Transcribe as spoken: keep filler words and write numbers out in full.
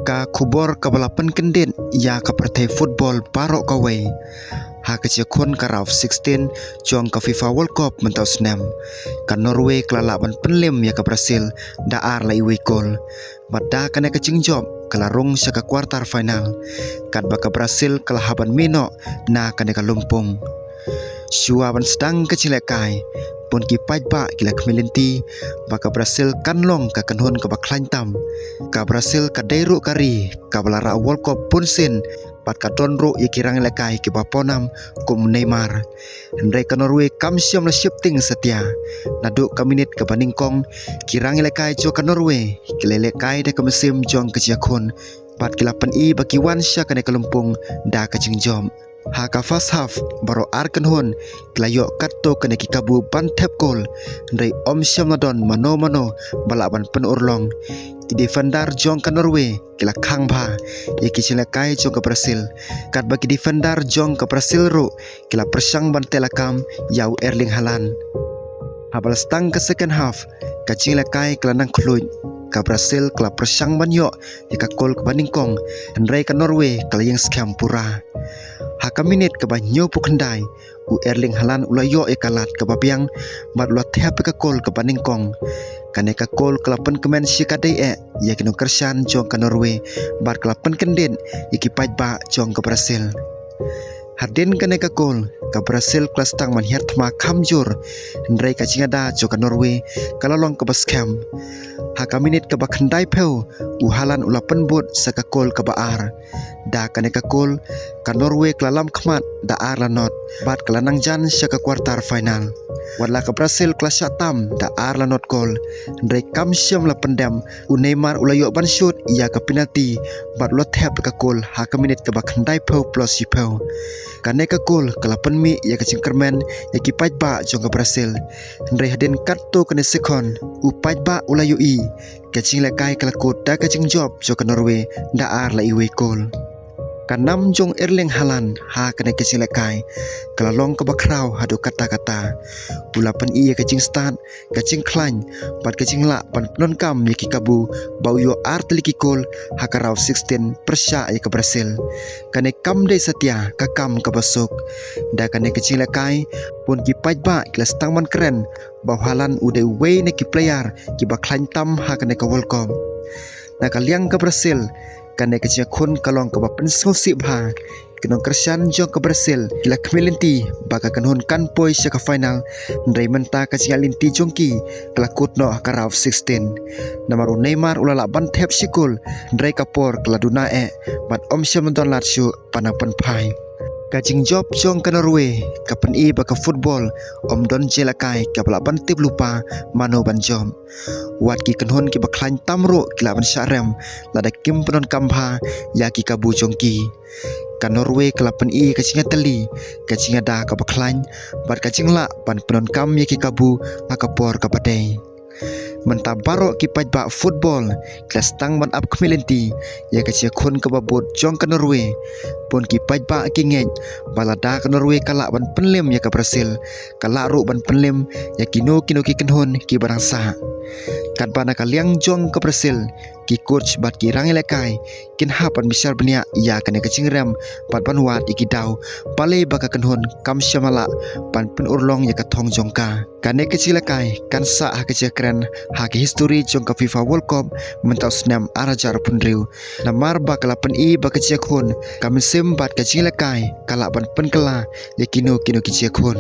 Ka khubor kaba la pynkyndit ïa ka pyrthei football baroh kawei. Ha ka jingïakhun ka round of sixteen jong ka FIFA World Cup mynta u snem, ka Norway ka la lah ban pynlem ïa ka Brazil da ar la iwei kol. Bad da kane ka jingjop ka la rung sha ka quarter final, katba ka Brazil ka la hap ban mih noh na kane ka lympung. Shuwa ban sdang ka jinglehkai, bun ki paidbah ki la khmih lynti ba ka Brazil kan long ka kynhun kaba khlaiñ tam. Ka Brazil ka dei ruh ka ri kaba la rah World Cup bun sien, bad ka don ruh ïa ki rangïalehkai kiba pawnam kum Neymar. Hynrei ka Norway kam shym la sheptieng satia. Naduh ka minit kaba nyngkong, ki rangïalehkai jong ka Norway ki la ïalehkai da ka mynsiem jong ka jingïakhun, bad ki la pyni ba ki wan sha kane ka lympung da ka jingjop. Ha ka first half, baroh ar kynhun ki la ïoh katto katne ki kabu ban thep kol, hynrei ym shym la don mano mano ba lah ban pynurlong. Ki defender jong ka Norway ki la khang bha ïa ki jinglehkai jong ka Brazil, katba ki defender jong ka Brazil ruh ki la pyrshang ban teh lakam ïa u Erling Haaland. Haba la sdang ka second half, ka jinglehkai ka la nang khluit. Ka Brazil ka la pyrshang ban ïoh ïa ka kol kaba nyngkong, hynrei ka Norway ka la ïeng skhem pura. Ha ka minit kaba hynñiewphew khyndai, u Erling Haaland u la ïoh ïa ka lad kaba biang bad u la thep ïa ka kol kaba nyngkong. Kane ka kol ka la pynkmen shikatdei eh ïa ki nongkyrshan jong ka Norway bad ka la pynkyndit ïa ki paidbah jong ka Brazil. Hadien kane ka kol, ka Brazil ka la sdang ban hiar thma kham jur, hynrei ka jingada jong ka Norway ka la long kaba skhem. Ha ka minit kaba khyndaiphew, u Haaland u la pynbud sa ka kol kaba ar. Da kane ka kol, ka Norway ka la lam khmat da ar la not bad ka la nang jan sha ka quarter final. Watla ka Brazil ka la shah tam da ar la not kol, hynrei kam shym la pyndem, u Neymar u la ïoh ban shoot ïa ka penalty bad u la thep ka kol ha ka minit kaba khyndaiphew plus shiphew. Kane ka kol ka la pynmih ïa ka jingkyrmen ïa ki paidbah jong ka Brazil. Hynrei hadien katto katne sekon, u paidbah u la ïohi ka jinglehkai ka la kut da ka jingjop jong ka Norway da ar la iwei kol. Ka nam jong Erling Haaland ha kane ka jinglehkai ka la long kaba khraw haduh katta katta. U la pyni ïa ka jingstad, ka jingkhlaiñ bad ka jinglah ban pyndonkam ïa ki kabu ba u ïoh ar tylli ki kol ha ka round of sixteen pyrshah ïa ka Brazil. Kane kam dei satia ka kam kaba suk. Da kane ka jinglehkai, bun ki paidbah ki la sdang ban kren ba u Haaland u dei uwei na ki player kiba khlaiñ tam ha kane ka World Cup. Na ka liang ka Brazil, kane ka jingïakhun ka long kaba pynsngewsih bha. Ki nongkyrshan jong ka Brazil ki la khmih lynti ba ka kynhun kan poi sha ka final, hynrei mynta ka jingïaid lynti jong ki ka la kut noh ha ka round of sixteen. Namar u Neymar u la lah ban thep shi kol, hynrei ka por ka la duna eh bad ym shym don lad shuh ban nang pynphai. Ka jingjop jong ka Norway ka pyni ba ka football ym don jingïalehkai kaba lah ban tip lypa mano ban jop. Wat ki kynhun kiba khlaiñ tam ruh ki lah ban shah rem lada kim pyndonkam bha ïa ki kabu jong ki. Ka Norway ka la pyni ka jingïatylli, ka jingïada kaba khlaiñ bad ka jinglah ban pyndonkam ïa ki kabu ha ka por kaba dei. Mynta baroh ki paidbah football ki la sdang ban ap khmih lynti ïa ka jingïakhun kaba bud jong ka Norway. Bun ki paidbah ki ngeit ba lada ka Norway ka lah ban pynlem ïa ka Brazil, ka lah ruh ban pynlem ïa kino kino ki kynhun kiba dang sah. Katba na ka liang jong ka Brazil, ki coach bad ki rangïalehkai kin hap ban bishar bniah ïa kane ka jingrem bad ban wad ïa ki daw, balei ba ka kynhun kam shym la lah ban pynurlong ïa ka thong jong ka. Kane ka jingïalehkai kan sah ha ka jingkren ha ka history jong ka FIFA World Cup mynta u snem ar hajar arphew hynriew. Namar ba ka la pyni ba ka jingïakhun, ka mynsiem bad ka jingïalehkai ka lah ban pynkylla ïa kino kino ki jingïakhun.